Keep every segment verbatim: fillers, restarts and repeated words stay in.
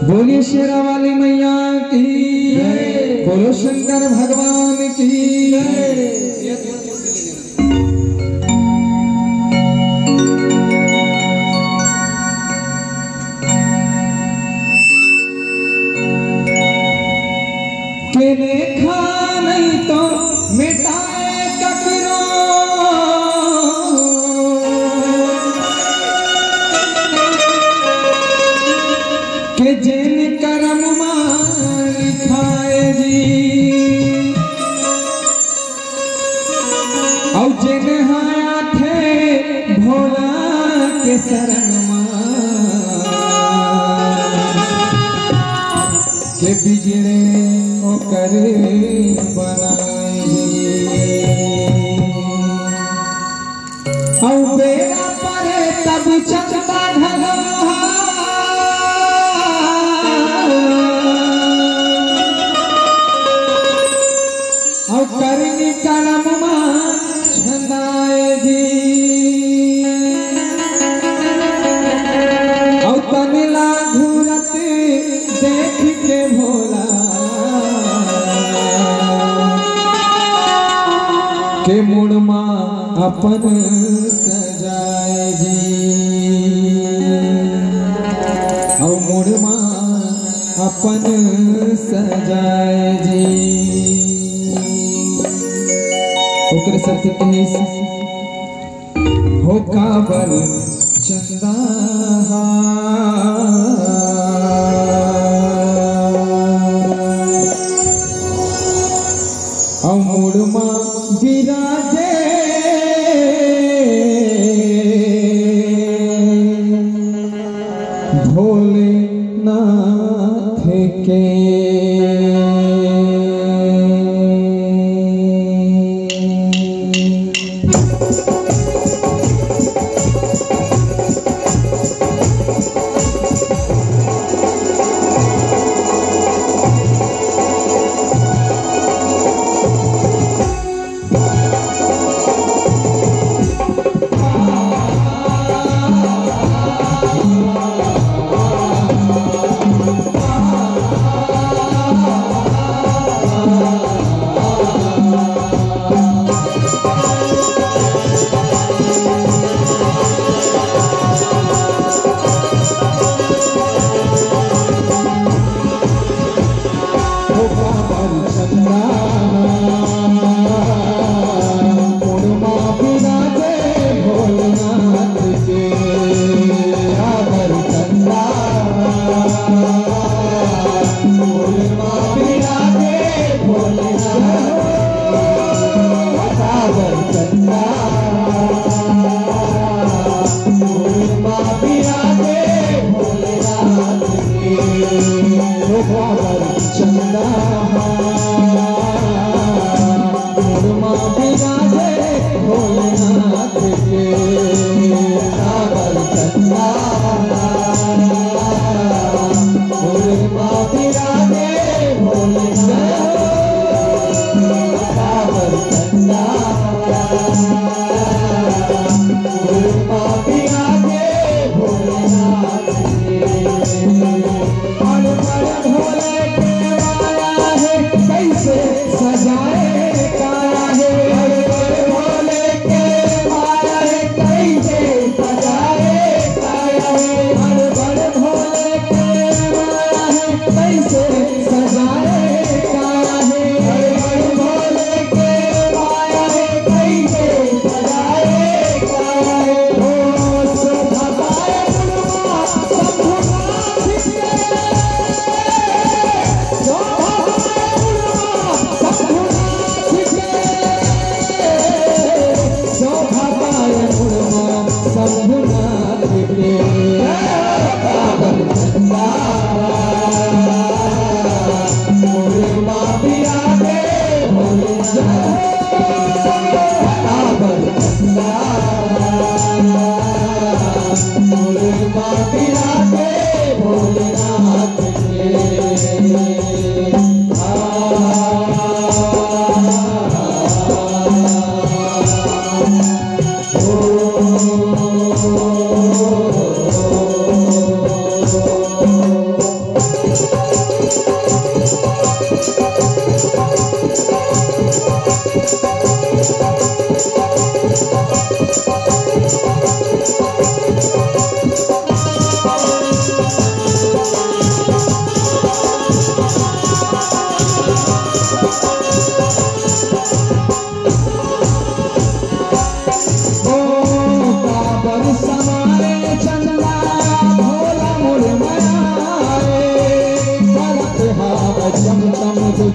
बोलिए शेरा वाली मैया की। बोलो शंकर भगवान की। के देखा नहीं तो मिटाए ककरो, के जेन करम मा लिखाए जी। अउ जेन हा आथे भोला के शरण मा, के बिगड़े ओकर बनाए। अउ बेरा परे तब चंदा ढलहा, अउ करनी करम मा छंदाए जी। अउ तन ला घूरत देख के भोला के मुड़ मा अपन सजाए जी, अउ मुड़ मा अपन सजाए जी। ओकर साथे कहिस, हो काबर चंदा हा अउ मुड़ मा बिराजे भोलेनाथ के।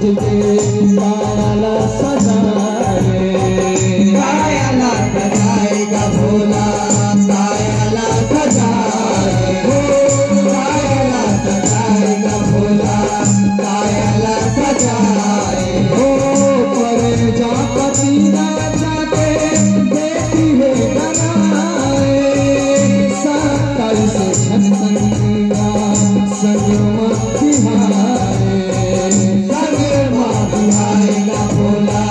काया ला सजाए, काया ला सजाए का भोला, काया ला सजाए, हो, काया ला सजाए का भोला, काया ला सजाए, हो, पर जापति राजा के देखी है बनाए, सत्ताईस छत्तीस संगमा बिहाए। संगमा बिहाए का भोला,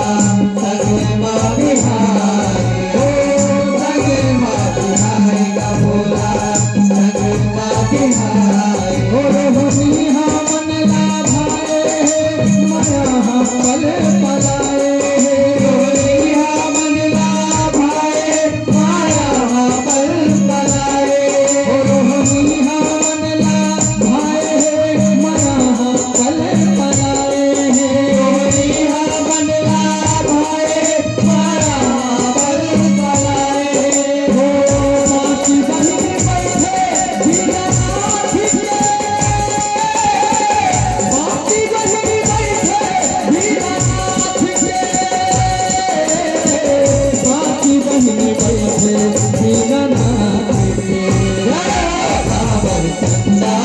संगमा बिहाए। ओ संगमा बिहाए का भोला, संगमा बिहाए। ओ रोहनी हा मन ला भाए, माया हा पल पलाए। रोहनी हा मन ला भाए, माया हा पल पलाए। ओ रोहनी हा मन ला भाए हे, माया हा पल पलाए हे। रोहनी हा मन ला भाए, माया हा पल पलाए हे। ओ बाकी बहिनी बइठे, बिना नाथ के। बाकी बहिनी बइठे, बिना नाथ के। बाकी बहिनी बइठे, बिना नाथ के। काबर चंदा,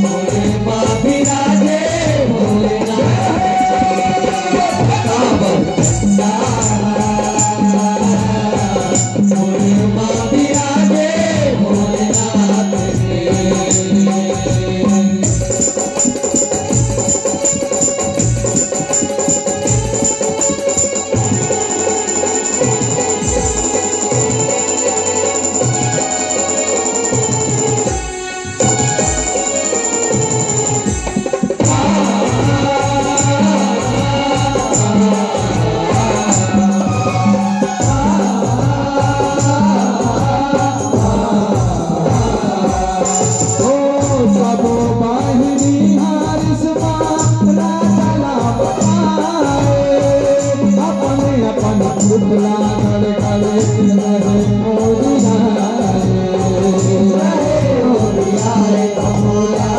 भोले बाबा बिराजे, भोलेनाथ। काबर चंदा, भोले बाबा बिराजे, भोलेनाथ। ओ सबो बाहिनी हारिस मा राजा ला बताए, अपन अपन पुतला गड़ गड़ रहे ओरियाए। रहे ओरियाए कमला,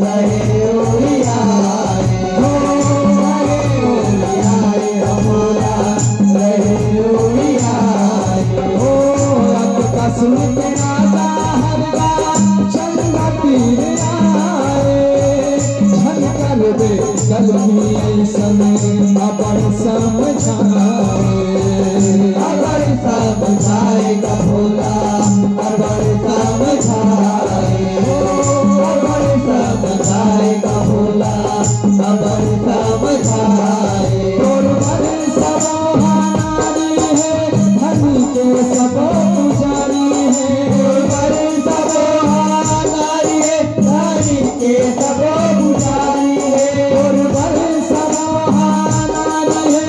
रहे ओरियाए। ओ रहे ओरियाए कमला, रहे ओरियाए। ओ रत कसम के राजा हरदा चंदा तीर आए। झन कर दे गलती अइसन अबड़ समझाए। अबड़ समझाए का भोला, अबड़ समझाए। ओ अबड़ समझाए का भोला, अबड़ समझाए। तोर बल सबो हा नारी हे, धनी के सबो पुजारी हे। तोर बल सबो हा नारी हे, धनी के सबो पुजारी हे। तोर बल सबो हा नारी हे,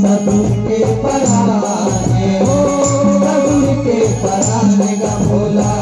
ससुर के पराने हो, ससुर के पराने का भोला,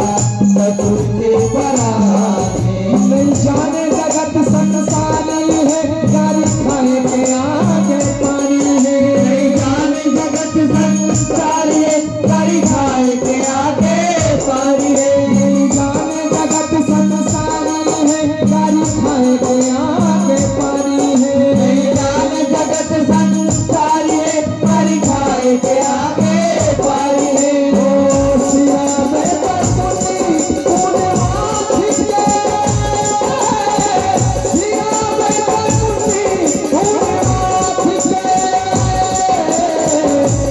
ससुर के पराने। नहीं जाने जगत संसारी है, गारी खाए के आगे पानी है। नहीं जाने जगत संसारी है, गारी खाए के आगे पानी है। नहीं जाने जगत संसारी है, गारी खाए के आगे पानी है। नहीं जाने जगत संसारी है, गारी खाए के आगे पानी है। ओ सिया में बसुनी, पूनवा खिले। सिया में बसुनी, पूनवा खिले।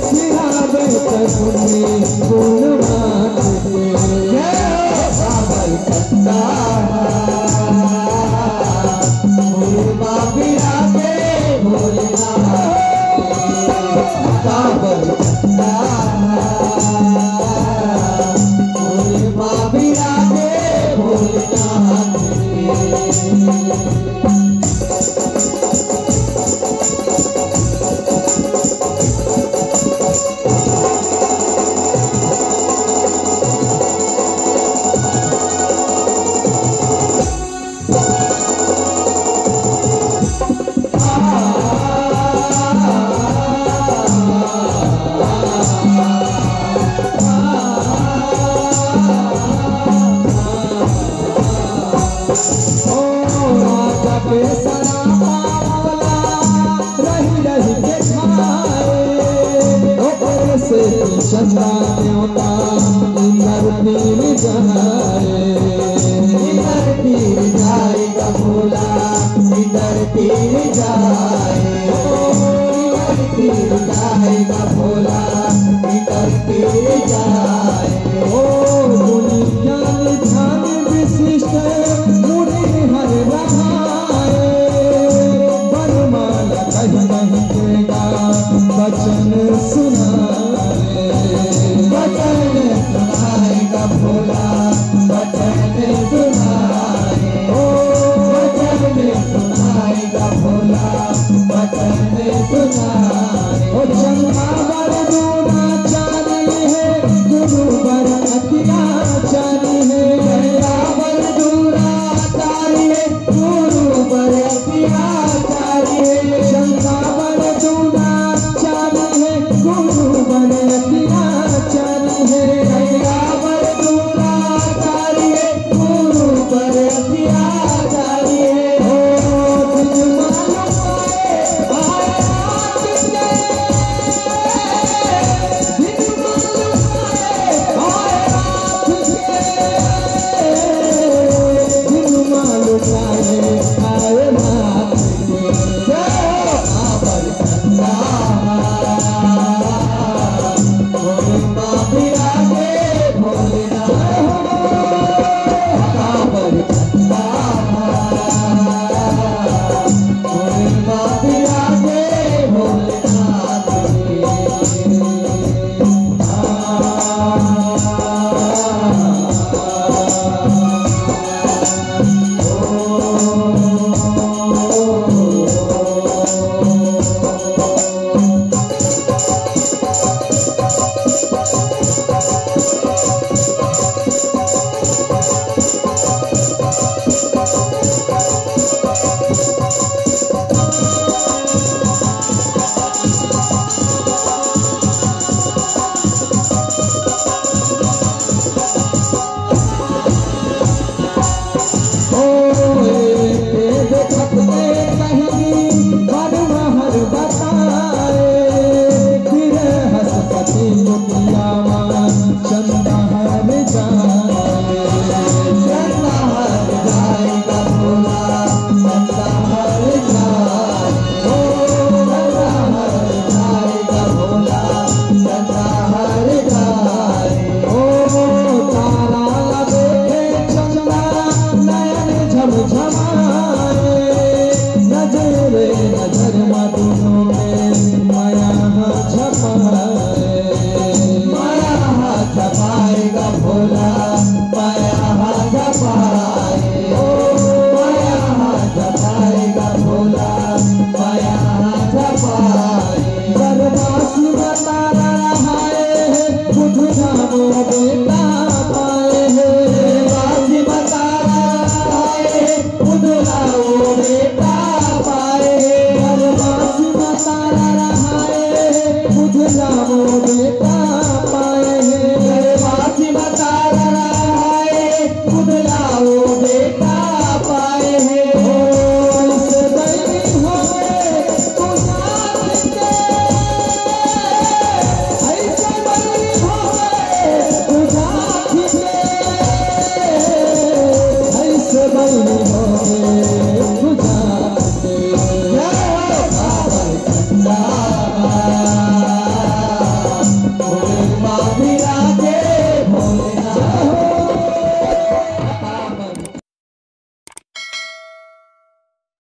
सिया में बसुनी, पूनवा खिले। जय हो बाबा। रही रही के खाए, ओकरे से चंदा देवता इंदर पीर जाए। इंदर पीर जाए का भोला, इंदर पीर जाए। ओ इंदर पीर जाए का भोला, इंदर पीर जाए। ओ गुणी ज्ञान ध्यान विशिष्ट मुनि हर रहाए। वरमाला कहि कहि देगा वचन